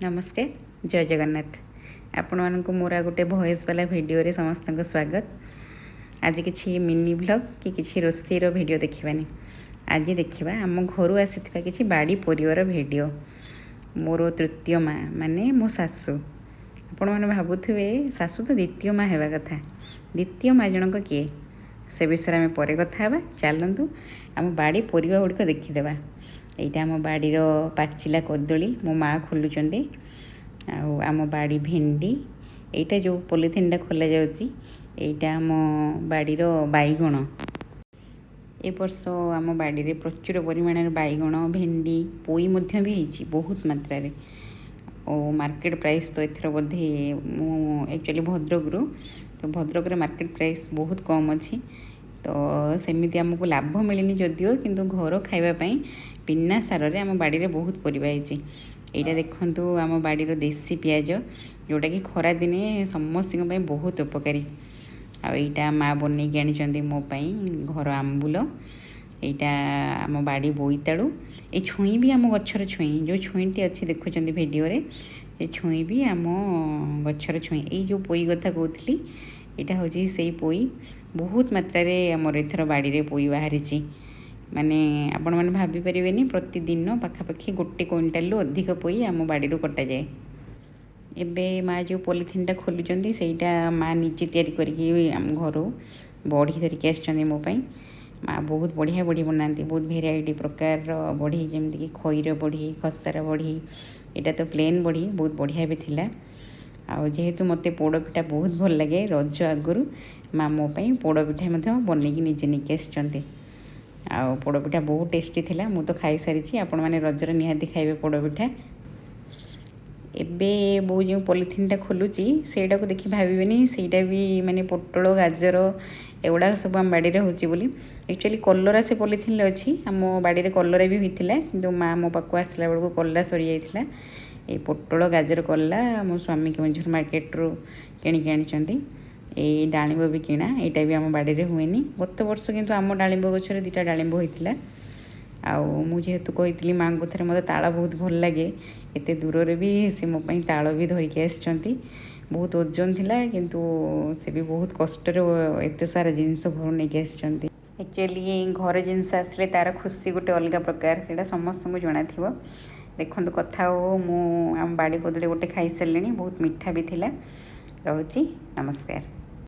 ନମସ୍କାର, ଜୟ ଜଗନ୍ନାଥ। ଆପଣମାନଙ୍କୁ ମୋର ଆଉ ଗୋଟେ ଭଏସ୍ ବାଲା ଭିଡ଼ିଓରେ ସମସ୍ତଙ୍କୁ ସ୍ୱାଗତ। ଆଜି କିଛି ମିନି ଭ୍ଲଗ୍ କି କିଛି ରୋଷେଇର ଭିଡ଼ିଓ ଦେଖିବାନି। ଆଜି ଦେଖିବା ଆମ ଘରୁ ଆସିଥିବା କିଛି ବାଡ଼ି ପରିବାର ଭିଡ଼ିଓ। ମୋର ତୃତୀୟ ମା, ମାନେ ମୋ ଶାଶୁ। ଆପଣମାନେ ଭାବୁଥିବେ, ଶାଶୁ ତ ଦ୍ୱିତୀୟ ମା ହେବା କଥା, ଦ୍ୱିତୀୟ ମା ଜଣକ କିଏ? ସେ ବିଷୟରେ ଆମେ ପରେ କଥା ହେବା। ଚାଲନ୍ତୁ, ଆମ ବାଡ଼ି ପରିବା ଗୁଡ଼ିକ ଦେଖିଦେବା। ଏଇଟା ଆମ ବାଡ଼ିର ପାଚିଲା କଦଳୀ, ମୋ ମା ଖୋଲୁଛନ୍ତି। ଆଉ ଆମ ବାଡ଼ି ଭେଣ୍ଡି। ଏଇଟା ଯେଉଁ ପଲିଥିନ୍ଟା ଖୋଲା ଯାଉଛି, ଏଇଟା ଆମ ବାଡ଼ିର ବାଇଗଣ। ଏ ବର୍ଷ ଆମ ବାଡ଼ିରେ ପ୍ରଚୁର ପରିମାଣରେ ବାଇଗଣ, ଭେଣ୍ଡି, ପୋଇ ମଧ୍ୟ ବି ହେଇଛି ବହୁତ ମାତ୍ରାରେ। ଓ ମାର୍କେଟ ପ୍ରାଇସ୍ ତ ଏଥର ବୋଧେ, ମୁଁ ଆକ୍ଚୁଆଲି ଭଦ୍ରକରୁ, ତ ଭଦ୍ରକରେ ମାର୍କେଟ ପ୍ରାଇସ୍ ବହୁତ କମ୍ ଅଛି। ତ ସେମିତି ଆମକୁ ଲାଭ ମିଳିନି ଯଦିଓ, କିନ୍ତୁ ଘର ଖାଇବା ପାଇଁ ବିନା ସାରରେ ଆମ ବାଡ଼ିରେ ବହୁତ ପରିବା ହେଇଛି। ଏଇଟା ଦେଖନ୍ତୁ, ଆମ ବାଡ଼ିର ଦେଶୀ ପିଆଜ, ଯେଉଁଟାକି ଖରାଦିନେ ସମସ୍ତଙ୍କ ପାଇଁ ବହୁତ ଉପକାରୀ। ଆଉ ଏଇଟା ମା ବନେଇକି ଆଣିଛନ୍ତି ମୋ ପାଇଁ ଘର ଆମ୍ବୁଲ। ଏଇଟା ଆମ ବାଡ଼ି ବୋଇତାଳୁ। ଏଇ ଛୁଇଁ ବି ଆମ ଗଛର ଛୁଇଁ। ଯେଉଁ ଛୁଇଁଟି ଅଛି ଦେଖୁଛନ୍ତି ଭିଡ଼ିଓରେ, ସେ ଛୁଇଁ ବି ଆମ ଗଛର ଛୁଇଁ। ଏଇ ଯେଉଁ ପୋଇ କଥା କହୁଥିଲି, ଏଇଟା ହେଉଛି ସେଇ ପୋଇ। ବହୁତ ମାତ୍ରାରେ ଆମର ଏଥର ବାଡ଼ିରେ ପୋଇ ବାହାରିଛି। ମାନେ ଆପଣମାନେ ଭାବିପାରିବେନି, ପ୍ରତିଦିନ ପାଖାପାଖି 1 କୁଇଣ୍ଟାଲରୁ ଅଧିକ ପୋଇ ଆମ ବାଡ଼ିରୁ କଟାଯାଏ। ଏବେ ମା ଯେଉଁ ପଲିଥିନ୍ଟା ଖୋଲୁଛନ୍ତି, ସେଇଟା ମା ନିଜେ ତିଆରି କରିକି ଆମ ଘରୁ ବଢ଼ି ଧରିକି ଆସିଛନ୍ତି ମୋ ପାଇଁ। ମା ବହୁତ ବଢ଼ିଆ ବଢ଼ି ବନାନ୍ତି, ବହୁତ ଭେରାଇଟି ପ୍ରକାରର ବଢ଼ି, ଯେମିତିକି ଖଇର ବଢ଼ି, ଖସାର ବଢ଼ି। ଏଇଟା ତ ପ୍ଲେନ୍ ବଢ଼ି, ବହୁତ ବଢ଼ିଆ ବି ଥିଲା। ଆଉ ଯେହେତୁ ମୋତେ ପୋଡ଼ ପିଠା ବହୁତ ଭଲ ଲାଗେ, ରଜ ଆଗରୁ ମା ମୋ ପାଇଁ ପୋଡ଼ ପିଠା ମଧ୍ୟ ବନେଇକି ନିଜେ ନେଇକି ଆସିଛନ୍ତି। ଆଉ ପୋଡ଼ ପିଠା ବହୁତ ଟେଷ୍ଟି ଥିଲା। ମୁଁ ତ ଖାଇସାରିଛି, ଆପଣମାନେ ରଜରେ ନିହାତି ଖାଇବେ ପୋଡ଼ ପିଠା। ଏବେ ବୋଉ ଯେଉଁ ପଲିଥିନ୍ଟା ଖୋଲୁଛି, ସେଇଟାକୁ ଦେଖି ଭାବିବେନି ସେଇଟା ବି ମାନେ ପୋଟଳ, ଗାଜର ଏଗୁଡ଼ାକ ସବୁ ଆମ ବାଡ଼ିରେ ହେଉଛି ବୋଲି। ଆକ୍ଚୁଆଲି କଲରା ସେ ପଲିଥିନ୍ରେ ଅଛି। ଆମ ବାଡ଼ିରେ କଲରା ବି ହୋଇଥିଲା, କିନ୍ତୁ ମା ମୋ ପାଖକୁ ଆସିଲା ବେଳକୁ କଲରା ସରିଯାଇଥିଲା। ଏଇ ପୋଟଳ, ଗାଜର, କଲରା ମୋ ସ୍ୱାମୀ କେଉଁଝର ମାର୍କେଟରୁ କିଣିକି ଆଣିଛନ୍ତି। ଏଇ ଡାଳିମ୍ବ ବି କିଣା, ଏଇଟା ବି ଆମ ବାଡ଼ିରେ ହୁଏନି। ଗତ ବର୍ଷ କିନ୍ତୁ ଆମ ଡାଳିମ୍ବ ଗଛରେ ଦୁଇଟା ଡାଳିମ୍ବ ହୋଇଥିଲା। ଆଉ ମୁଁ ଯେହେତୁ କହିଥିଲି ମାଆଙ୍କୁ ଥରେ, ମୋତେ ତାଳ ବହୁତ ଭଲ ଲାଗେ, ଏତେ ଦୂରରେ ବି ସେ ମୋ ପାଇଁ ତାଳ ବି ଧରିକି ଆସିଛନ୍ତି। ବହୁତ ଓଜନ ଥିଲା, କିନ୍ତୁ ସେ ବି ବହୁତ କଷ୍ଟରେ ଏତେ ସାରା ଜିନିଷ ଘରୁ ନେଇକି ଆସିଛନ୍ତି। ଆକ୍ଚୁଆଲି ଘର ଜିନିଷ ଆସିଲେ ତା'ର ଖୁସି ଗୋଟେ ଅଲଗା ପ୍ରକାର, ସେଇଟା ସମସ୍ତଙ୍କୁ ଜଣାଥିବ। ଦେଖନ୍ତୁ, କଥା ହଉ ମୁଁ ଆମ ବାଡ଼ି କଦଳୀ ଗୋଟେ ଖାଇସାରିଲିଣି, ବହୁତ ମିଠା ବି ଥିଲା। ରହୁଛି, ନମସ୍କାର।